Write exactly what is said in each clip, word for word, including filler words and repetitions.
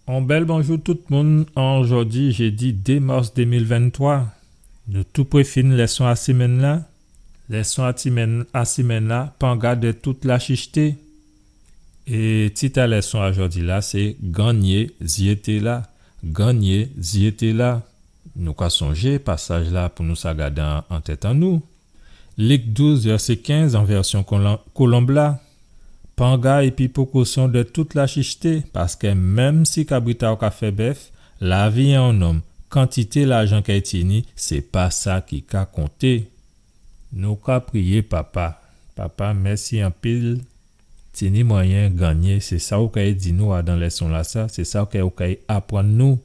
On bèl bonjou tout moun, an jòdi jédi dé mas dé mil venntwa. Nou tou pré fin lèson a simenn-la. Lèson a simenn, a simenn-la, pangad dè tout lachichté. É tit a lèson a jòdi-la, sé Gannyé zyété-la. Gannyé zyété-la. Nou ka sonjé pasaj-la pou nou sa gadé an, an tèt an nou. Lik douz, vèsé kenz, an vèsyon kolan-, kolonb-la. Pangad épi pokosyon dè tout lachichté, paskè menm si kabrit a'w ka fè bèf, lavi a on nonm, kantité lajan kè i tini, sé pa sa ki ka konté. Nou ka priyé, Papa. Papa, mèsi anpil. Tini mwayen gannyé, sé sa ou kay di nou adan lèson-lasa, sé sa ou kay, ou kay aprann nou.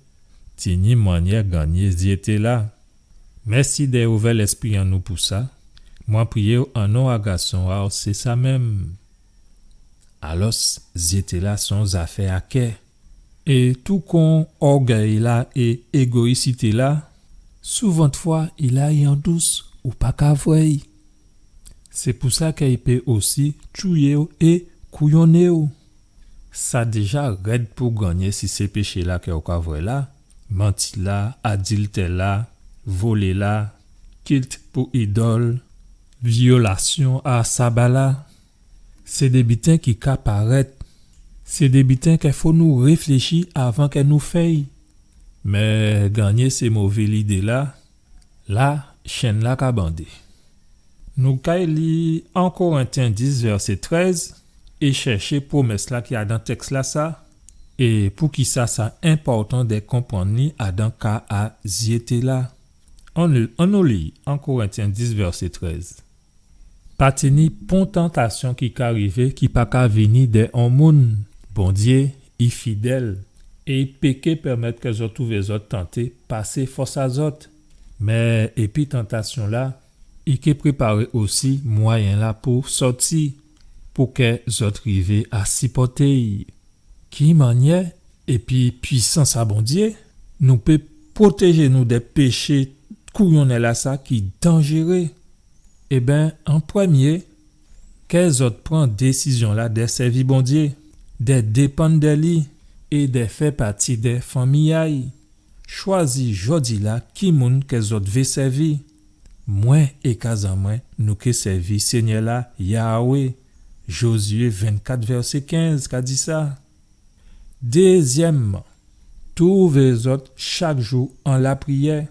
Tini mwayen gannyé zyété-la. Mèsi dè ouvè lèspri an nou pou sa. Mwen priyé'w an non a Gason a'w, sé sa menm. Alòs, zyété-la sé on zafè a kè. É tou kon ògèy-la é égoyisité-la, souvantfwa i la i an dous, ou pa ka vwè'y. Sé pou sa kè i pé osi tchouyé'w é kouyonné'w. Sa déja rèd pou gannyé si sé péché-la kè ou ka vwè la, manti-la, adiltè-la, volé-la, kilt pou idòl, vyolasyon a saba-la. Sé dé biten ki ka parèt. Sé dé biten kè fò nou réfléchi avan kè nou fè'y. Mé gannyé sé mové lidé-la, la, chenn-la ka bandé. Nou kay li An Korentyen dis, vèsé trèz, é chèché pwomès-la ki adan tèks-lasa, é poukisa sa enpòtan dè konprann li adan ka a zyété-la. Annou, annou li An Korentyen dis, vèsé trèz. Pa tini pon tantasyon ki ka rivé ki pa ka vini dè on moun. Bondyé i fidèl, é i péké pèmèt kè zòt twouvé zòt tanté pasé fòs a zòt. Mé épi tantasyon-la, i ké préparé osi mwayen-la pou sòti, pou kè zòt rivé a sipòté'y. Ki mannyè épi pwisans a Bondyé nou pé pwotéjé nou dè péché kouyonnè-lasa ki danjéré? Ében, an prèmyé, kè zòt pran désizyon-la dè sèvi Bondyé, dè dépann dè li é dè fè pati dè fanmi a'y. Chwazi jòdi-la ki moun kè zòt vé sèvi. Mwen é kaz an mwen, nou ké sèvi Sényè-la, Yahweh. Jozyé vennkat, vèsé kenz ka di sa. Dézyèmman, twouvé zòt chak jou an lapriyè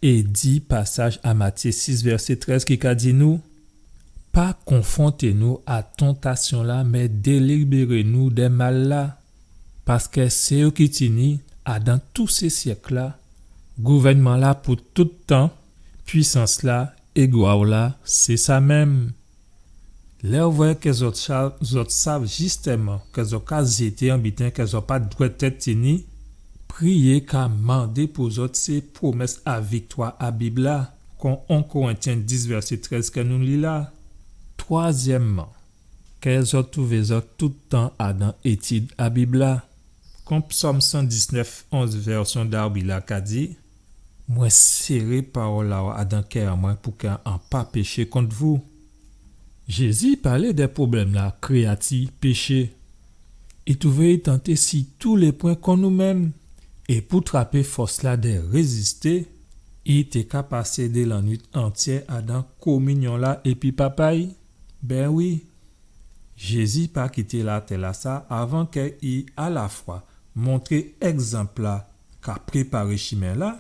é di pasaj a Matyé sis, vèsé trèz ki ka di nou, pa konfwonté nou a tantasyon-la, mé délibéré nou dè mal-la. Paskè sé ou ki tini, adan tout sé syèk-la, gouvènman-la pou tout tan, pwisans-la é glwa-la, sé sa menm. Lè ou vwè kè zòt sa-, zòt sav jistèman kè zòt ka zyété on biten kè zòt pa dwètèt tini, priyé ka mandé pou zòt sé pwomès a viktwa a Bib-la, kon An Korentyen dis vèsé trèz kè nou li la. Twazyèmman, kè zòt twouvé zòt tout tan adan étid a Bib-la. Kon Psòm san diznèf, onz, vèsyon Darby la ka di, mwen séré pawòl a'w adan kè an mwen pou kè an pa péché kont vou. Jézi palé dè pwoblèm-la kréyati péché. I twouvé i tanté si tou lé pwen kon nou menm, é pou trapé fòs-la dè rézisté, i té ka pasé dé lannuit antyè adan kominyon-la épi Papa'y. Ben wi, Jézi pa kité latè-lasa avan kè i alafwa montré ègzanp-la ka préparé chimen-la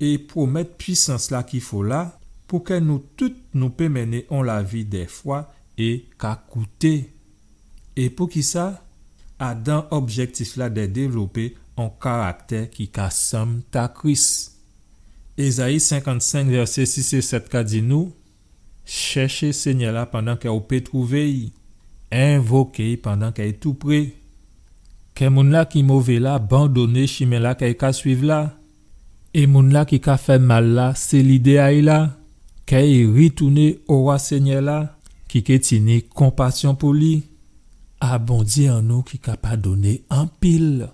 é pwomèt pwisans-la ki fo la pou kè nou tout nou pé mennen on lavi dè fwa é ka kouté. É poukisa? Adan objèktif-la dè dévlopé on karaktè ki ka sanm ta Kris. Ézayi senkannsenk, vèsé sis é sèt ka di nou, chèché Sényè-la pandan kè ou pé twouvé'y, envoké'y pandan kè i tou pré. Kè moun-la ki mové la bandoné chimen-la kè i ka swiv la, é moun-la ki ka fè mal la, sé lidé a'y la, kè i ritouné owa Sényè-la, ki ké tini konpasyon pou li. A Bondyé an nou ki ka padonné anpil.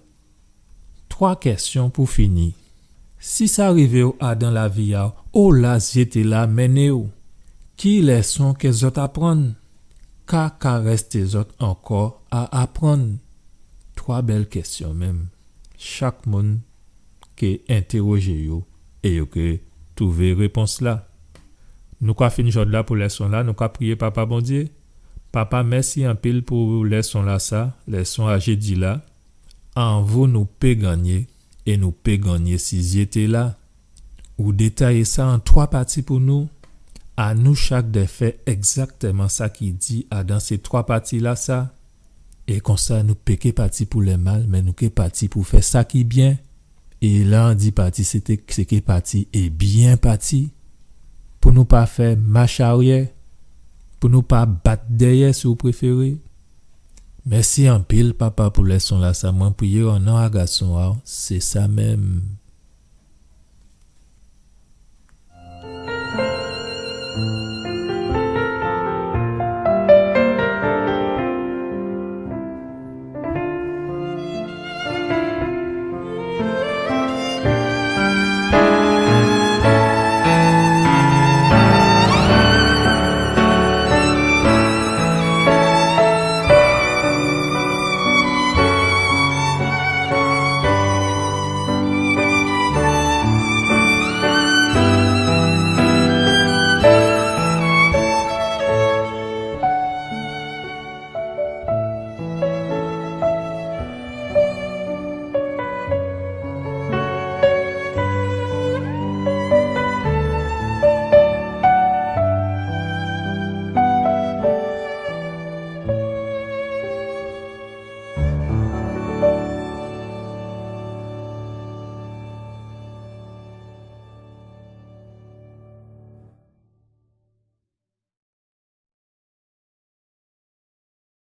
Twa kèsyon pou fini. Si sa rivé'w adan lavi a'w, ola zyété-la mennen'w? Ki lèson kè zòt aprann? Ka ka rèsté zòt ankò a aprann? Twa bèl kèsyon menm. chak moun ké entèwojé yo é yo ké twouvé répons-la. Nou ka fin jòdla pou lèson-la, nou ka priyé. Papa Bondyé, Papa, mèsi anpil pou lèson-lasa, lèson a jédi-la. An vou nou pé gannyé, é nou pé gannyé si zyé té la. Ou détayé sa an twa pati pou nou. A nou chak dè fè ègzaktèman sa ki di adan sé twa pati-lasa. É konsa nou pé ké pati pou lèmal, mé nou ké pati pou fè sa ki byen. É lè an di pati, sé té, sé ké pati é byen pati. Pou nou pa fè mach aryè, pou nou pa bat dèyè, si ou préféré. Mèsi anpil, Papa, pou lèson-lasa. Mwen priyé an non a Gason a-w, sé sa menm.